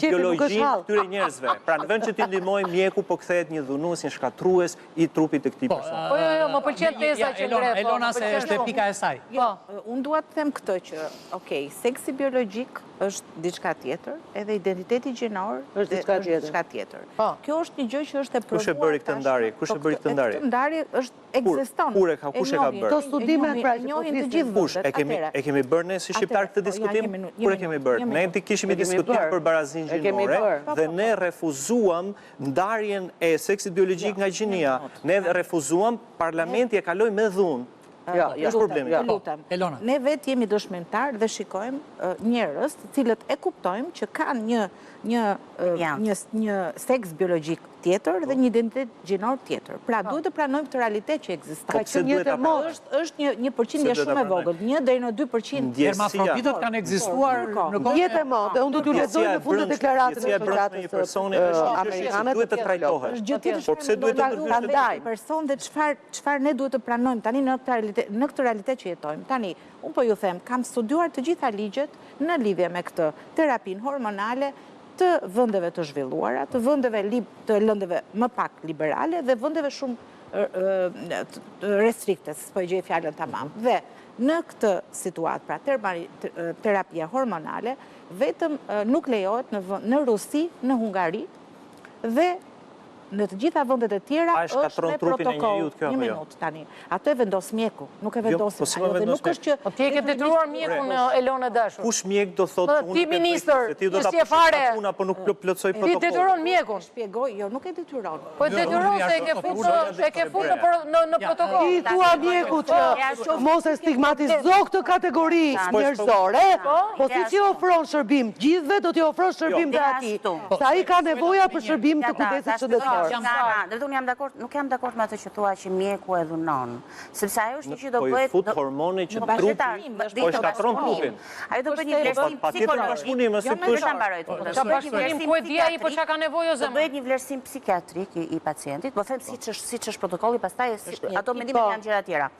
Biologjinë këtyre njerëzve. Pra në vend që t'i ndihmojë mjeku po kthehet një dhunues, një shkatërrues i trupit të këtij po, personi. Po jo, jo, më pëlqen teza që ngre. Po, Elona se është e pika e saj. Jo, po. unë dua të them këtë që, okay, seksi biologjik është diçka tjetër, edhe identiteti gjinor është diçka tjetër. Po. Kjo është një gjë që është e provuar. Kush e bëri këtë ndarje? Kush e bëri këtë ndarje? Këtë ndarje është ekziston. Kur e ka, kush e ka bërë? Këto studimet pra që po njohin të gjithë Kush, e kemi, e kemi bërë ne si shqiptar këtë po, diskutim? Kur e kemi bërë? Ne ti kishim një diskutim për barazinë gjinore po, dhe po, ne refuzuam ndarjen e seksit biologjik nga gjinia. Ne refuzuam, parlamenti e kaloi me dhunë. Jo, jo, është problemi. Të lutem. Elona. Ne vetë jemi dëshmitarë dhe shikojmë njerëz të cilët e kuptojmë që kanë një një një një seks biologjik tjetër dhe një identitet gjinor tjetër. Pra po. duhet të pranojmë këtë realitet që ekziston. Ka qenë jetë e modë. Është është një një përqindje shumë e vogël, 1 deri në 2%. Hermafroditët kanë ekzistuar në kohë. Jetë e modë, unë do t'ju lexoj në fund të deklaratës së shoqatës amerikane duhet të trajtohet. Është gjë tjetër. Por pse duhet të ndërhysh te person dhe çfarë çfarë ne duhet të pranojmë tani në këtë realitet, në këtë realitet që jetojmë. Tani, unë po ju them, kam studiuar të gjitha ligjet në lidhje me këtë terapinë hormonale të vendeve të zhvilluara, të vendeve të lëndëve më pak liberale dhe vendeve shumë restrikte, s'po e gjej fjalën tamam. Dhe në këtë situatë, pra terapia hormonale, vetëm nuk lejohet në Rusi, në Hungari dhe Në të gjitha vendet e tjera është me protokoll. Një jo? minutë tani. Atë e vendos mjeku, nuk e jo, vendos po ajo dhe nuk është që Po ti e ke detyruar mjekun Elona e dashur. Kush mjek do thotë unë ti ministër, ti do ta si e fare. Puna, po nuk plotësoj protokollin. Ti detyron mjekun. Shpjegoj, jo, nuk e detyron. Po e detyron se e ke futur, e ke futur në në protokoll. Ti thua mjekut që mos e stigmatizo këtë kategori njerëzore, po, po siç i ofron shërbim gjithëve, do t'i ofrosh shërbim dhe atij. Se ai ka nevoja për shërbim të kujdesit shëndetësor. Dhe unë jam dakord, nuk jam dakord me atë që thua që mjeku e dhunon, sepse ajo është një që do bëhet... Po i fut hormone që trupi, po e shkatërron trupin. Ajo do bëhet një vlerësim psikologjik. Jo, të ta mbaroj. Do bëhet një vlerësim ku e di ai po çka ka nevojë o zemër. Do bëhet një vlerësim psikiatrik i pacientit, po them siç është siç është protokolli, pastaj ato mendimet janë gjëra të tjera.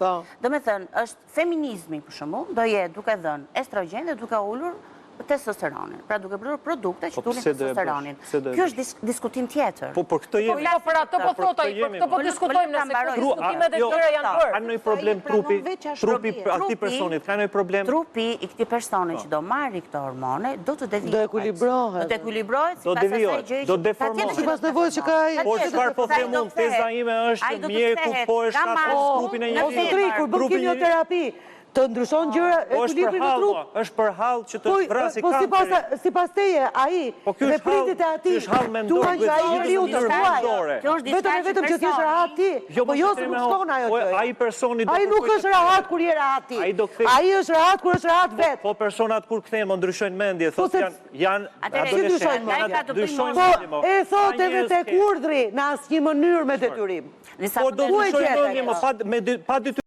Domethënë, është feminizmi për shembull, do jetë duke dhënë estrogjen dhe duke ulur testosteronin. Pra duke përdorur produkte që po të ulin testosteronin. Ky është diskutim tjetër. Po për këtë jemi. Po jo, për atë po thotë ai, për këtë po diskutojmë nëse këto diskutime dhe gjëra janë bërë. Ka ndonjë problem trupi, trupi i atij personit, ka ndonjë problem? Trupi i këtij personi që do marrë këto hormone do të devijohet. Do ekuilibrohet. Do të ekuilibrohet sipas asaj gjëje që do deformohet. Sipas nevojës që ka ai. Po çfarë po them unë, teza ime është që mjeku po e shkatërron trupin e njeriut. O zotëri, kur bën kimioterapi, Të ndryshon gjëra po ekuilibri në trup. Është për hall që të po, vrasi po kanceri. Po sipas teje, ai po dhe prindërit e atij duan që ai njeriu të vuajë. Vetëm e vetëm që të jesh rehat ti. Jo, po jo se nuk shkon ajo gjë. Ai personi do Ai nuk është rehat kur je rehat ti. Ai është rehat kur është rehat vetë. Po personat kur kthehen, mo ndryshojnë mendje, po thotë janë janë adoleshentë, ndryshojnë mendje. Po e thotë edhe tek urdhri në asnjë mënyrë me detyrim. Po do ndryshojnë mendje, pa detyrim.